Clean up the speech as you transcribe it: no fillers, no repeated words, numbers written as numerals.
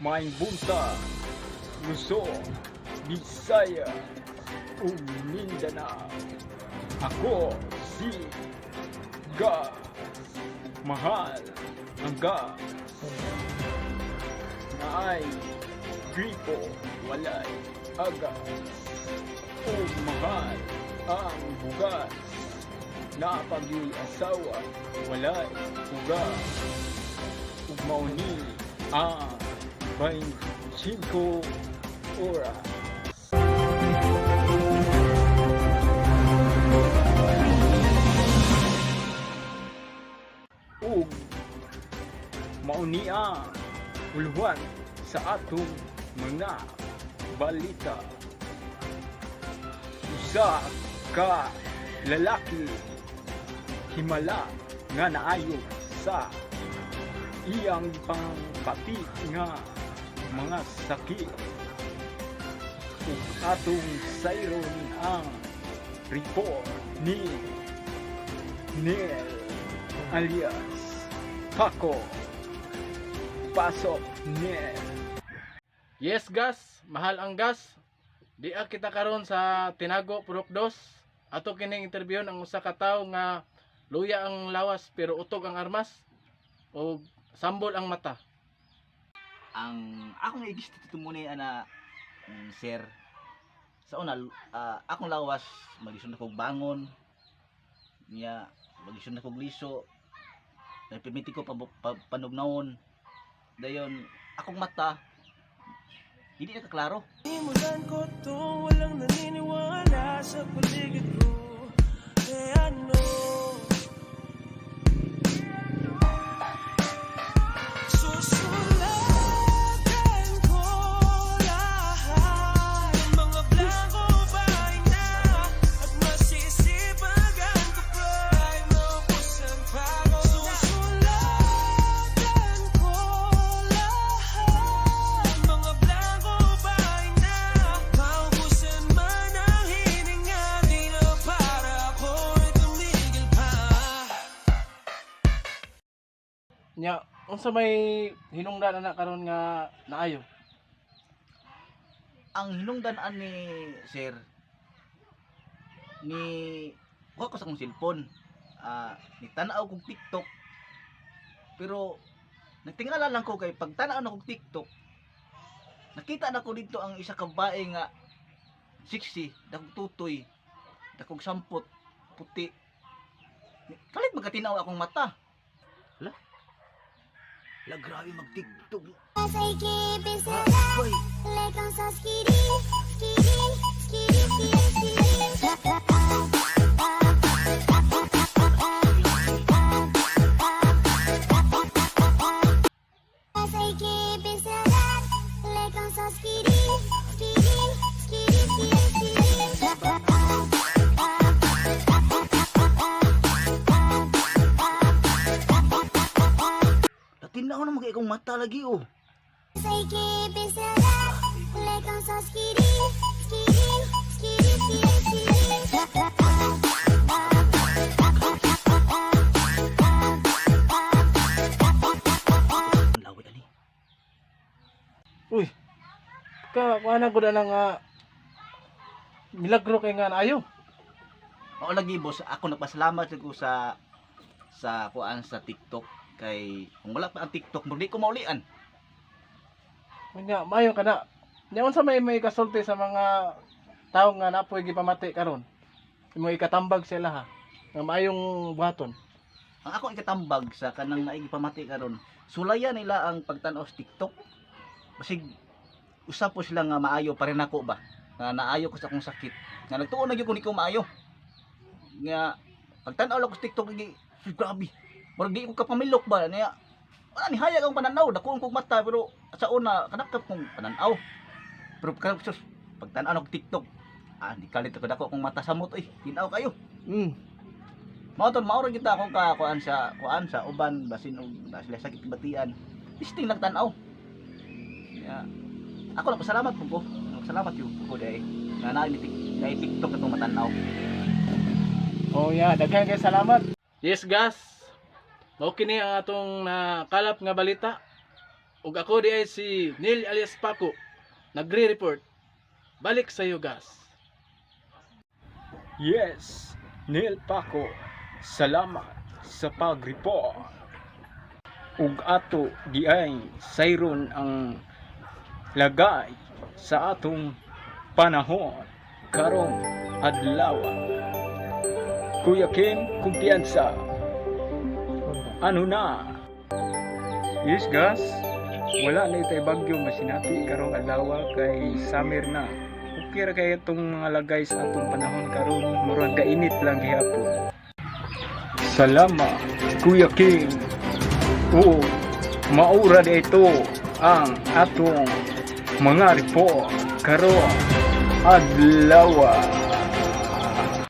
Maayong buntag, Luzon, Bisaya, ug Mindanao. Ako si Gas. Mahal ang gas. Naay gripo, walay agas. Ug mahal ang bugas. Naa pa gyuy asawa, walay hugas. Ug mao ni ang 25 Oras. Ug mao ni ang uluhan sa atong mga balita. Usa ka lalaki himala nga naayo sa iyang pangpati nga mga sakit. Ug atong sayron ang report ni Neil alias Paco. Pasok, Neil. Yes, gas, mahal ang gas. Di kita karon sa Tinago Purok Dos. Ato kining interview ang usa ka tawo nga luya ang lawas pero utog ang armas o sambol ang mata. Ang akong i-gusto mo ni ana, sir, sa una, akong lawas magisod na kog bangon niya, magisod na kog liso, nagpimiti ko pa, panugnawon. Dayon akong mata hindi na kaklaro. Simulan ko to, walang naniniwala sa paligid ko. Kaya ano, susulatan ko lahat ng mga blankong pahina at masisipagan ko pa. Kahit maubusan pa ako. Susulatan ko lahat ng mga blankong pahina. Maubusan man ang hininga, di na para ako'y tumigil pa. Nya unsa may hinungdan ana karon nga naayo? Ang hinungdan ani, sir, ni kuha ko sa akong cellphone, ni tan-aw kog TikTok, pero nagtingala lang ko kay pag tan-aw na kog TikTok, nakita na ko dito ang isa ka babae nga sexy, dakog tutoy, dakog sampot, puti. Kalit magkatinaw akong mata. Hala, la, grabe mag TikTok. Ay. Tinaw na mga ikong mata lagi oh. Ang laway ani. Uy. Ka kuha na gud ana nga milagro kay nga naayo. Mao lagi, boss, ako nagpasalamat ko sa kuan sa TikTok kay kung wala pa ang TikTok, mo di ko maulian. Nya maayo kana. Nya unsa may kasulti sa mga tawo nga napoy gipamati karon? Imo ikatambag sila ha nga maayong buhaton. Ang ako ikatambag sa kanang naigi pamati karon, sulayan nila ang pagtan-aw sa TikTok. Basig usap po sila nga maayo pa rin ako ba. Nga naayo ko sa akong sakit. Nga nagtuon na gyud ko ni ko maayo. Nga pagtan-aw lang ko sa TikTok lagi, grabe. Murag di ko kapamilok ba niya. Wala ni hayag ang pananaw, dako ang kog mata pero sa una kanakap kong pananaw. Pero karon sus, pagtan-aw og TikTok, di kalit ko, dako akong mata samot oy. Tinaw kayo. Mao ton, mao ra kita akong ka kuan sa uban basin og na sila sakit batian. Tisting lang tan-aw. Ya. Ako lang pasalamat po ko. Salamat yun ko dai. Nga naa ni TikTok atong matan-aw. Oh yeah, daghan kay salamat. Yes, gas. Mao kini ang atong nakalap nga balita. Ug ako di ay si Neil alias Paco, nagre-report. Balik sa iyo, Gas. Yes, Neil Paco, salamat sa pag-report. Ug ato di ay sayron ang lagay sa atong panahon karong adlaw. Kuya Kim, kumpiyansa. Ano na? Yes, Gas. Wala na itay bagyo masinati karong adlaw kay summer na. Okay ra kay itong mga lagay sa atong panahon karon, murag kainit lang gihapon. Salamat, Kuya King. Oo, maura na ito ang atong mga report karon adlaw.